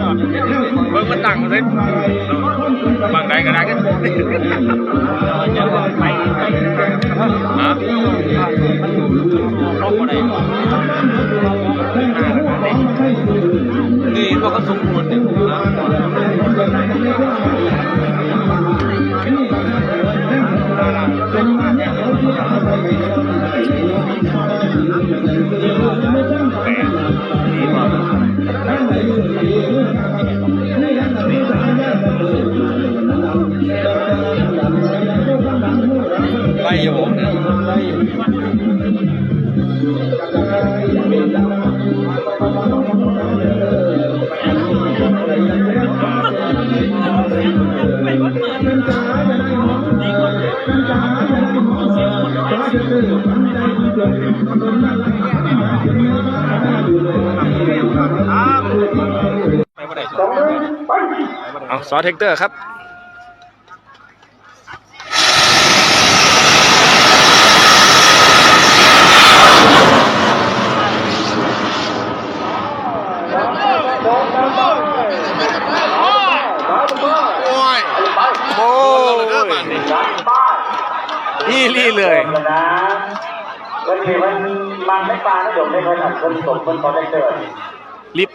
ເບິ່ງມັນຕັ້ງເລີຍ ບາງໃດກໍໄດ້ ຮະ ລົງບໍ່ໄດ້ ນີ້ບໍ່ຄັນສົມຄວນນີ້ ໄດ້ຢູ່ ເອົາ ສ ແທັກເຕີ ຄັບ. ໂອ້ຍ ໂອ້ຍ ອີ່ຫຼີເລີຍ ເພິ່ນນີ້ເພິ່ນມັກໃນປ່າໃນດົງເດ້ ເພິ່ນ ເພິ່ນສົມ ເພິ່ນຂໍແທັກເຕີ ລິບ